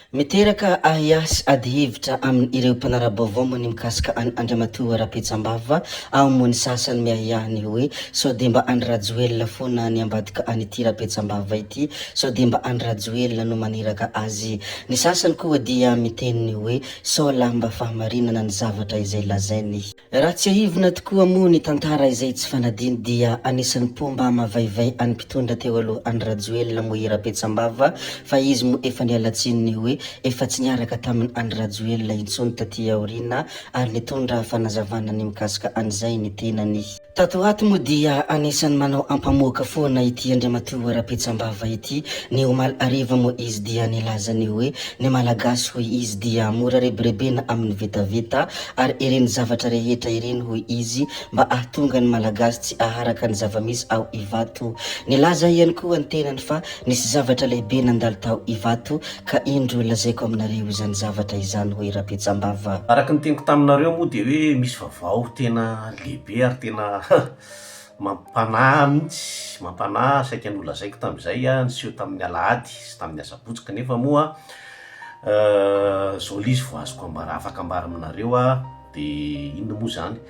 Miteraka ahiahy sy adihevitra amin' ireo mpanara-baovao moa ny mikasika an' Andriamatoa Rapetsambava, ao moa ny sasany miahiahy ny hoe sao dia mba Andry Rajoelina foana ny ambadika an' ity Rapetsambava ity, sao dia mba Andry Rajoelina no maniraka azy. Ny sasany koa dia miteny ny hoe sao lahy mba fahamarinana ny zavatra izay lazainy. Raha tsiahivina tokoa moa ny tantara izay tsy fanadino dia anisan'ny mpomba mavaivay an'ny mpitondra teo aloha Andry Rajoelina moa i Rapetsambava fa izy moa efa niala tsiny ny hoe efa tsy niaraka tamin'i Andry Rajoelina intsony taty aoriana ary nitondra fanazavana ny mikasika an'izay ny tenany. Tato ho ato moa dia anisan'ny manao ampamoaka foana ity Andriamatoa Rapetsambava ity. Ny omaly hariva moa izy dia nilaza ny hoe ny Malagasy hoy izy dia mora rebirebena amin'ny vetaveta ary ireny zavatra rehetra ireny hoy izy mba ahatonga ny Malagasy tsy aharaka ny zava-misy ao Ivato. Nilaza ihany koa ny tenany fa nisy zavatra lehibe nandalo tao Ivato ka indro lazaiko aminareo izany zavatra izany hoy Rapetsambava. Araka ny teniko taminareo moa dia hoe misy vaovao tena lehibe ary tena mampanahy mihitsy, mampanahy saika nolazaiko tamin'izay niseho tamin'ny alahady sy tamin'ny asabotsy kanefa moa zao le izy vao azoko ambara afaka ambara aminareo dia inona moa izany.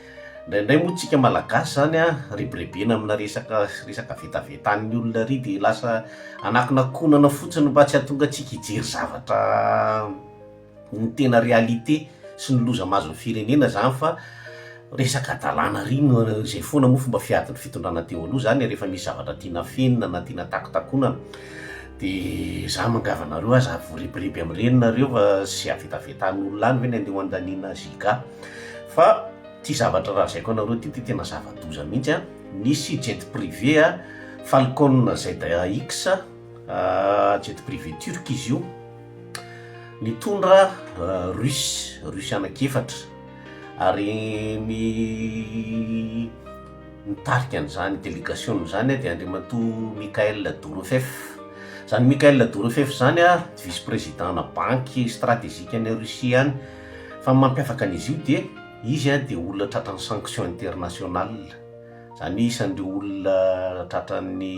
Indraindray moa tsika malagasy zany a, rebirebena amina resaka resaka vetavetan'ny olona ary dia lasa anakonakonana fotsiny mba tsy hahatonga antsika hijery zavatra ny tena réalité sy ny loza mahazo ny firenena zany fa resaka hadalana ary no izay foana moa fomba fiadin'ny fitondrana teo aloha zany rehefa misy zavatra tiana afenina na tiana takotakonana dia za mangava anareo aza voarebireby amin'ireny nareo fa sy havetavetan'olona any ve ny andeha ho andaniana giga Fa ty zavatra lazaiko anareo ty de tena zava-doza mihitsy an, nisy jet privé a, Falcon ZX, jet privé turc izy io, nitondra russe, russe anaky efatra, ary ny nitarika an'izany delegation izany dia Andriamatoa Michael Dorofeff, izany Michael Dorofeff izany an, vice président-na banky stratégique any Russie any, Fa ny mampiavaka an'izy io dia izy dia olona tratran'ny sanction internationale, izany hoe isan'ireo olona tratran'ny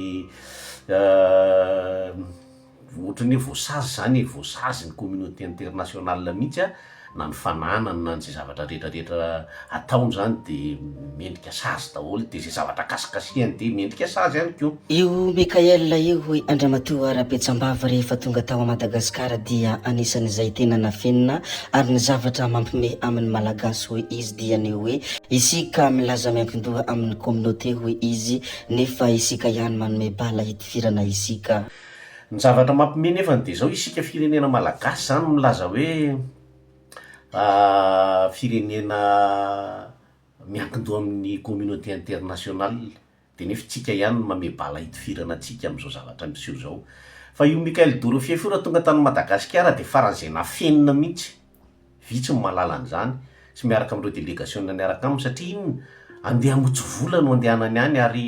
ohatran'ny hoe voasazy izany e, voasazy ny communauté internationale mihitsy an, na ny fananany na ny izay zavatra rehetra rehetra ataony izany dia mendrika sazy daholo, dia izay zavatra kasikasihany dia mendrika sazy ihany koa. Io Mickaël io hoy Andriamatoa Rabetsambava rehefa tonga tao Madagasikara dia anisan'izay tena nafenina ary ny zavatra mampime amin'ny Malagasy hoy izy dia ny hoe isika milaza miankindoha amin'ny communauté hoy izy nefa isika ihany manome bala hitifirana isika. Ny zavatra mampime nefany dia izao isika firenena Malagasy izany milaza hoe firenena miankin-doha amin'ny communauté internationale dia nefa tsika ihany no mamehy bala hitifirana antsika amin'izao zavatra miseho izao. Fa io Michael Dorofieff io raha tonga tany Madagasikara dia faran'izay nafenina mihitsy, vitsy ny mahalala an'izany, sy miaraka amin'ireo delegasiona niaraka aminy satria inona? Andeha hamotsy vola no andehanany any ary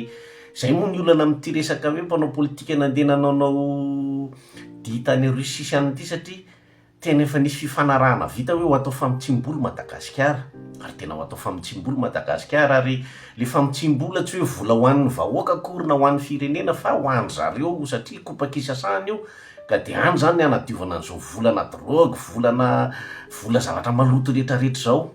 izay moa ny olana amin'ity resaka hoe mpanao politika nandeha nanaonao dia tany Russie sy any ity satria Tena efa nisy fifanarahana vita hoe ho atao famotsiam-bola Madagasikara, ary tena ho atao famotsiam-bola Madagasikara, ary le famotsiam-bola tsy hoe vola ho an'ny vahoaka akory na ho an'ny firenena fa ho an-dry zareo satria kopak'isasahana io, ka dia any zany ny hanadiovana an'izao volana drogue, volana vola zavatra maloto retraretra izao.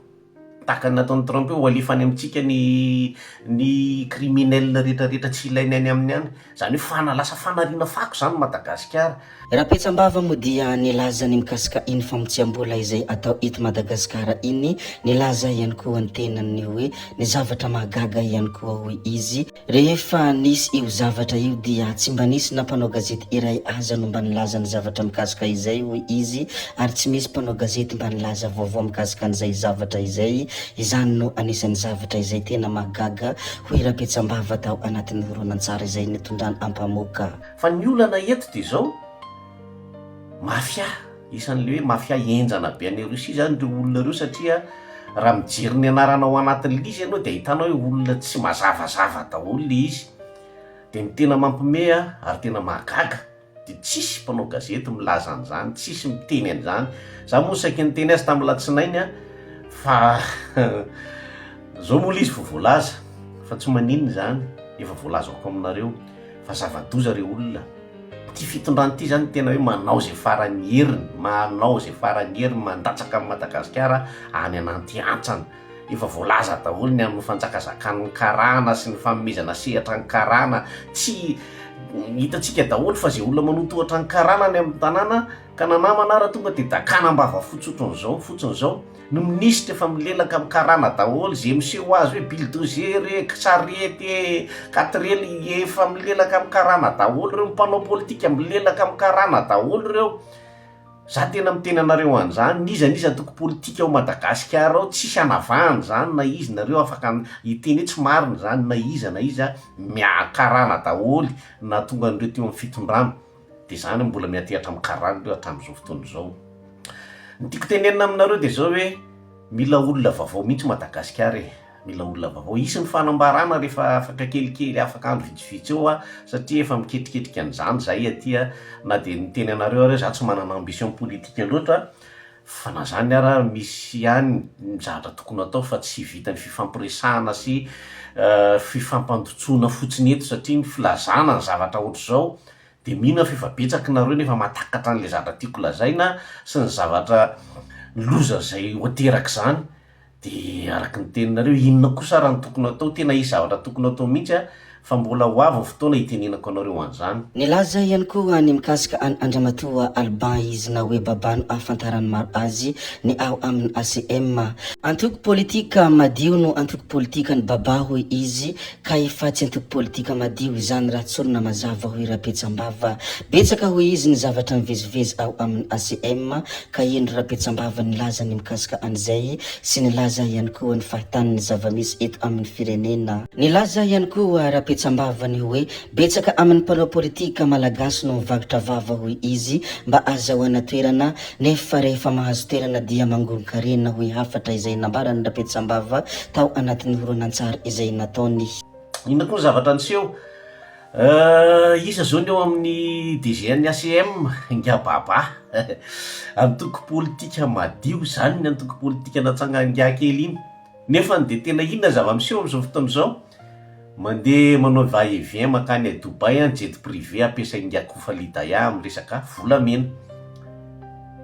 Tahaka ny nataon'i Trump hoe ho alefa any amintsika ny ny criminel retraretra tsy ilainy any aminy any. Izany hoe fana lasa fanariana fako izany Madagasikara. Rapetsambava moa dia nilaza ny mikasika iny famotsiam-bola izay atao eto Madagasikara iny, nilaza ihany koa ny tenany ny hoe ny zavatra mahagaga ihany koa hoy izy, Rehefa nisy io zavatra io dia tsy mba nisy na mpanao gazety iray aza no mba nilaza ny zavatra mikasika izay hoy izy ary tsy misy mpanao gazety mba nilaza vaovao mikasika an'izay zavatra izay, izany no anisan'ny zavatra izay tena mahagaga hoy Rapetsambava tao anatin'ny horonantsary izay nitondrany ampamoaka. Fa ny olana eto dia izao, mafia, isan'ilay hoe mafia henjana be any Russie izany ireo olona ireo satria raha mijery ny anarana ao anatin'ilay izy ianao dia ahitanao hoe olona tsy mazavazava daholo ilay izy. Dia ny tena mampimehy ary tena mahagaga dia tsisy mpanao gazety milaza an'izany, tsisy miteny an'izany. Za moa saika niteny azy tamin'ny latsinainy fa zao moa ilay izy vao voalaza fa tsy maninona izany, efa voalazako aminareo fa zava-doza re olona. ity fitondrana ity zany tena hoe manao izay faran'ny heriny, manao izay faran'ny heriny mandatsaka an'i Madagasikara any ananty hantsana. Efa voalaza daholo ny amin'ny fanjakazakan'ny karana sy ny fanomezana sehatra ny karana. Tsy hitantsika daholo fa izay olona manotohatra ny karana any amin'ny tanàna ka na namana ara tonga dia dakana am-bava fotsy ohatran'izao fotsiny izao. Ny minisitra efa milelaka amin'ny karana daholo, izay miseho azy hoe bildozer e, sarety e, katirely, efa milelaka amin'ny karana daholo ireo, ny mpanao politika milelaka amin'ny karana daholo ireo. Za tena miteny anareo an'izany, n'iza n'iza antoko politika ao Madagasikara ao, tsisy hanavahana izany na izy nareo afaka hiteny hoe tsy marina izany na iza na iza, mia karana daholo nahatonga an'ireo teo amin'ny fitondrana, de zany mbola miantehatra amin'ny karana ireo hatramin'izao fotoana izao. Ny tiako tenenina aminareo de zao hoe, mila olona vaovao mihitsy Madagasikara e. Mila olona vaovao. Hisy ny fanambarana rehefa afaka kelikely, afaka andro vitsivitsy eo aho, satria efa miketriketrika an'izany izahay aty a, na dia niteny anareo ary hoe za tsy manana ambition politique loatra, fa na zany ara misy ihany ny zavatra tokony atao fa tsy vitan'ny fifampiresahana sy fifampandotsoana fotsiny eto satria ny filazana ny zavatra ohatr'izao dia mino aho fa efa betsaka nareo nefa mahatakatra an'ilay zavatra tiako lazaina sy ny zavatra loza izay ho aterak'izany. Dia araka ny teninareo, inona kosa ara no tokony hatao? Tena hisy zavatra tokony hatao mihitsy an, fa mbola ho avy ny fotoana hitenenako anareo an'izany. Nilaza ihany koa ny mikasika an Andriamatoa Alban izy na hoe Baba no ahafantaran'ny maro azy ny ao amin'ny ACM. Antoko politika madio no antoko politikan'i Baba hoy izy Ka efa tsy antoko politika madio izany raha tsorina mazava hoy Rapetsambava. Betsaka hoy izy ny zavatra mivezivezy ao amin'ny ACM ka indro Rapetsambava nilaza ny mikasika an'izay sy nilaza ihany koa ny fahitany ny zava-misy eto amin'ny firenena. Nilaza ihany koa Rapetsambava ny hoe betsaka amin'ny mpanao politika malagasy no mivarotra vava hoy izy mba azahoana toerana Nefa rehefa mahazo toerana dia mangoron-karena hoy hafatra izay nambaran'i Rapetsambava tao anatin'ny horonantsary izay nataony. Inona koa ny zavatra niseho? Euh, iza zao ny eo amin'ny DG-n'ny ACM? Ingahy Baba. Antoko politika madio izany ny antoko politika natsangan'ingahy kely iny. Nefany dia tena inona ny zava-miseho amin'izao fotoana izao? Mandeha manao va et vient mankany à Dubaï an jet privé ampiasain'ingahy Kofa Lidaya amin'ny resaka volamena.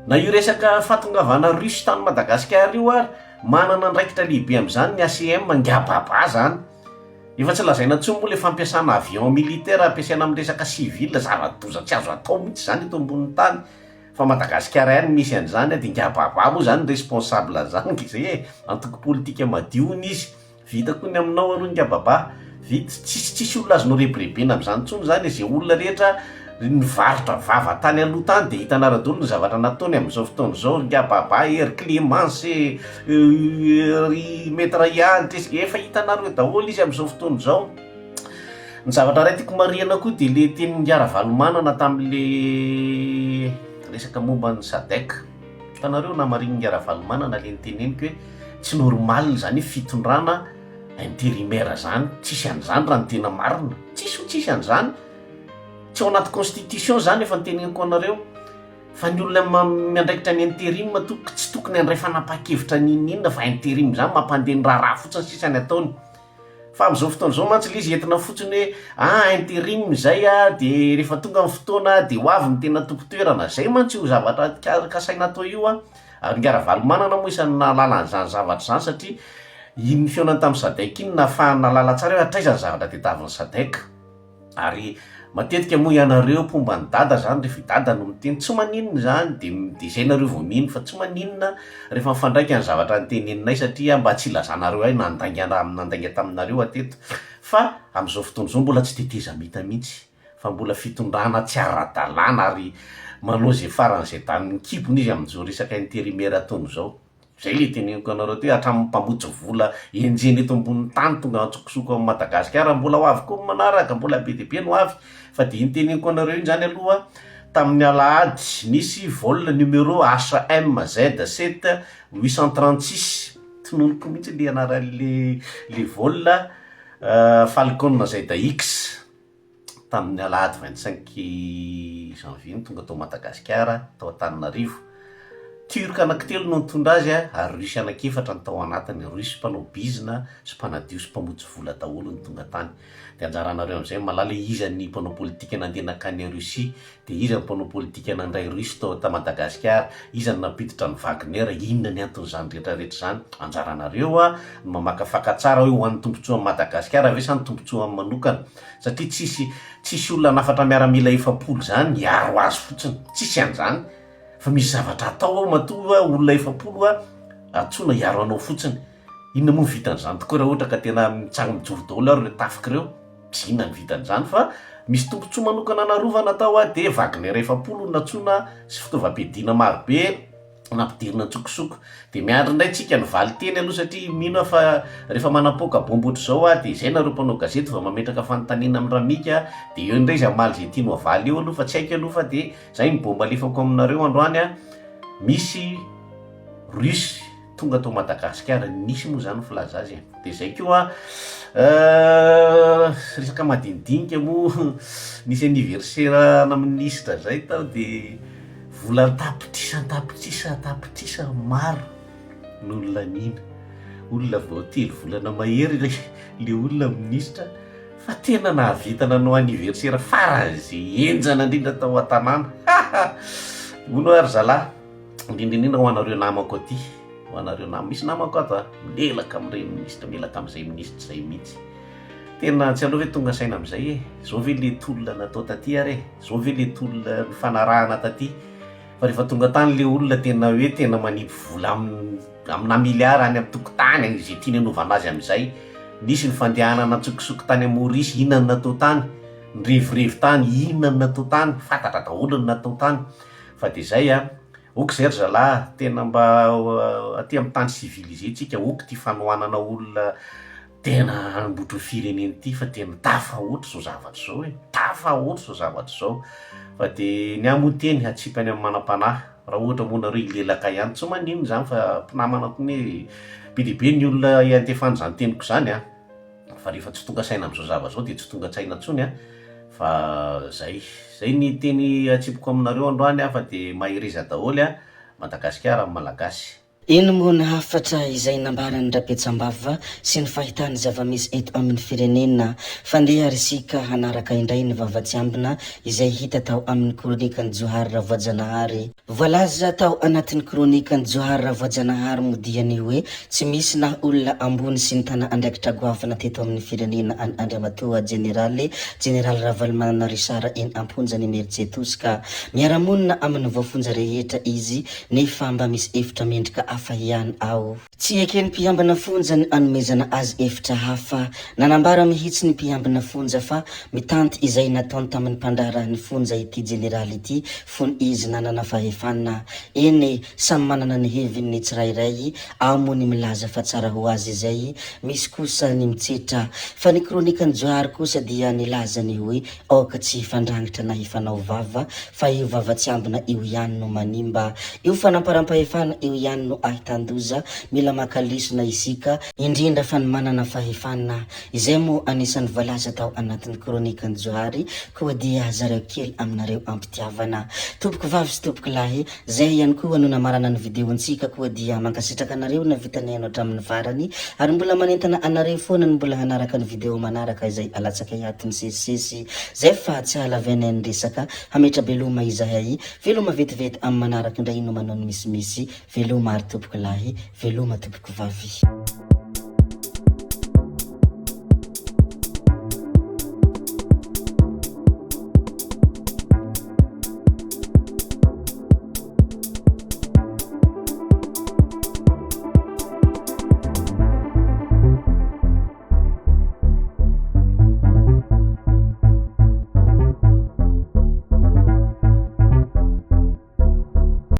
Na io resaka fahatongavana russe tany Madagasikara io ary, manana andraikitra lehibe amin'izany ny ACM, ingahy Baba zany. Efa tsy lazaina intsony moa le fampiasana avion militaire ampiasaina amin'ny resaka civil, zava-doza tsy azo atao mihitsy izany eto ambonin'ny tany. Fa Madagasikara ihany misy an'izany dia ingahy Baba moa zany responsable an'izany ngeza e! Antoko politika madio hono izy. Vita koa ny aminao aloha ingahy Baba. Vita. Tsisy tsisy olona azonao rebirebena amin'izany intsony izany e! Izay olona rehetra nivarotra vava tany aloha tany dia hitanareo daholo ny zavatra nataony amin'izao fotoana izao ry ingahy Baba e, ry Clémence e, ry Maître Ianitra e, efa hitanareo daholo izy amin'izao fotoana izao. Ny zavatra iray tiako marihana koa dia le tenin'ingahy Ravalomanana tamin'le resaka momba ny Sadec. Hitanareo namarinin'ingahy Ravalomanana le niteneniko hoe tsy normal izany hoe fitondrana intérimaire zany, tsisy an'izany raha ny tena marina, tsisy ho tsisy an'izany, tsy ao anaty constitution zany efa niteneniko anareo fa ny olona miandraikitra ny intérim tompoko tsy tokony handray fanapahan-kevitra n'inon'inona fa intérim zany mampandeha ny raharaha fotsiny sisa ny ataony. Fa amin'izao fotoana izao mantsy ilay izy entina fotsiny hoe ah interim izay ah dia rehefa tonga ny fotoana dia ho avy ny tena tompon-toerana. Izay mantsy io zavatra kasaina atao io an. Ary Ingahy Ravalomanana moa isan'ny nahalala an'izany zavatra izany satria iny fihaonany tamin'ny Sadec iny nahafahany nahalala tsara hoe hatraiza ny zavatra tediavin'ny Sadec. Ary matetika moa ianareo mpomba an'i Dada zany rehefa i Dada no miteny tsy maninona izany de de izay nareo vao mino fa tsy maninona rehefa mifandraika ny zavatra noteneninay satria mba tsy hilazanareo ahy nandainga nandainga taminareo aho teto fa amin'izao fotoana izao mbola tsy tetezamita mihitsy fa mbola fitondrana tsy ara-dalàna ary manao izay faran'izay danin'ny kibony izy amin'izao resaka intérimaire ataony izao. Zay le teneniko anareo teo, hatramin'ny mpamotsy vola enjehina eto ambonin'ny tany tonga antsokosoko amin'i Madagasikara, mbola ho avy koa ny manaraka, mbola be dia be no avy, fa dia iny teneniko anareo iny zany aloha, tamin'ny alahady nisy vol numéro HMZ 7 836, tononiko mihitsy le anaran'le le vol, Falcon ZX. Tamin'ny alahady 25 janvier no tonga tao Madagasikara, tao Antananarivo. Turc anankitelo no nitondra azy ary Russe anankiefatra no tao anatiny. Russe mpanao bizina sy mpanadio sy mpamotsy vola daholo no tonga tany. Dia anjaranareo amin'izay ny mahalala hoe iza ny mpanao politika nandeha nankany Russie, dia iza ny mpanao politika nandray Russe tao ta Madagasikara, iza no nampiditra ny Wagner, inona ny anton'izany rehetra rehetra izany. Anjaranareo ny mamakafaka tsara hoe ho an'ny tombotsoan'i Madagasikara ve sa ny tombotsoany manokana. Satria tsisy tsisy olona hanafatra miaramila 40 izany hiaro azy fotsiny. Tsisy an'izany. Fa misy zavatra atao ao matoa olona 40 antsoina hiaro anao fotsiny. Inona moa ny vitan'izany tokoa raha ohatra ka tena mitsang mijoro daholo ary ireo tafika ireo? Tsy inona ny vitan'izany fa misy tombotsoa manokana narovana tao dia Wagner 40 no nantsoina sy fitaovam-piadiana marobe nampidirina an-tsokosoko. Dia miandry indray tsika ny valinteny aloha satria mino aho fa rehefa manapoaka bomba ohatr'izao aho dia izay nareo mpanao gazety vao mametraka fanontaniana amin'i Ramika dia eo indray izy hamaly izay tiany ho avaly eo aloha fa tsy haiko aloha fa dia izay ny bomba alefako aminareo androany a! Misy Russe tonga tao Madagasikara, nisy moa izany ny filaza azy e! Dia izay koa resaka madinidinika moa nisy anniversaire ana minisitra izay tao dia Vola an-tapitrisa an-tapitrisa an-tapitrisa maro no nolaniana. Olona vao telo volana mahery ilay ilay olona minisitra fa tena nahavita nanao anniversaire faran'izay henjana indrindra tao an-tanàna. Ha! Hono hoa ry zalahy, indrindra indrindra ho anareo namako aty, ho anareo namako, misy namako ato a, milelaka amin'ireny minisitra, milelaka amin'izay minisitra izay mihitsy. Tena tsy aleo ve tonga saina amin'izay e? Izao ve le tolona natao taty ary e? Izao ve le tolona nifanarahana taty? Fa rehefa tonga tany le olona tena hoe tena manipy vola am amina milliard any am tokotany any izay tiany anaovana azy amin'izay. Nisy ny fandehanana antsokosoko tany Maurice, inona no natao tany? Nirevirevy tany, inona no natao tany? Fantatra daholo ny natao tany. Fa dia izay an. Ok izay ry zalahy, tena mba aty amin'ny tany civilisé tsika, ok ity fanohanana olona Tena hanambotry ny firenena ity fa tena tafahoatra izao zavatra izao e! Tafahoatra izao zavatra izao. Fa dia ny ahy moa teny hatsipy any amin'ny manam-panahy. Raha ohatra moa nareo hilelaka ihany, tsy maninona izany fa mpinamana koa anie be dia be ny olona iantefany izany teniko izany an! Fa rehefa tsy tonga saina amin'izao zavatra izao dia tsy tonga an-tsaina intsony an! Fa zay. Zay ny teny atsipiko aminareo androany an! Fa dia mahereza daholo an! Madagasikara amin'ny Malagasy. Ino moa ny hafatra izay nambaran'i Rapetsambava sy ny fahitany zava-misy eto amin'ny firenena? Fandeha ary isika hanaraka indray ny vava tsy ambina izay hita tao amin'ny kronikan'i Johary Ravoajanahary. Voalaza tao anatin'ny kronikan'i Johary Ravoajanahary moa dia ny hoe tsy misy na olona ambony sy nitana andraikitra goavana teto amin'ny firenena an'i Andriamatoa Jeneraly Jeneraly Ravalomanana Richard eny am-ponjan'Imeritsiatosika. Miara-monina amin'ny voafonja rehetra izy Nefa mba misy efitra mendrika hafa ihany ao. Tsy eken'ny mpiambina fonja ny hanomezana azy efitra hafa. Nanambara mihitsy ny mpiambina fonja fa mitanty izay nataony tamin'ny mpandraharaha ny fonja ity jeneraly ity fony izy nanana fahefana. Eny e, samy manana ny heviny ny tsirairay, ao moa ny milaza fa tsara ho azy izay, misy kosa ny mitsetra. Fa ny kronikan'i Johary kosa dia nilaza ny hoe Aoka tsy hifandrangitra na hifanao vava fa io vava tsy ambina io ihany no manimba. Io fanamparam-pahefana io ihany no ahitan-doza, mila maka lesona isika, indrindra fa ny manana fahefana, izay moa anisan'ny voalaza tao anatin'ny kronikan'i Johary, koa dia zareo kely aminareo am-pitiavana. Tompoko vavy sy tompoko lahy, Zay ihany koa no namarana ny video-ntsika koa dia mankasitraka anareo navita nihaino hatramin'ny farany ary mbola manentana anareo foana ny mbola hanaraka ny video manaraka izay alatsakay ato misesisesy zay fa tsy hahalavianay ny resaka hametra-beloma izahay veloma vetivety amin'ny manaraka indray no manao ny misimisy veloma ary tompoko lahy veloma tompoko vavy.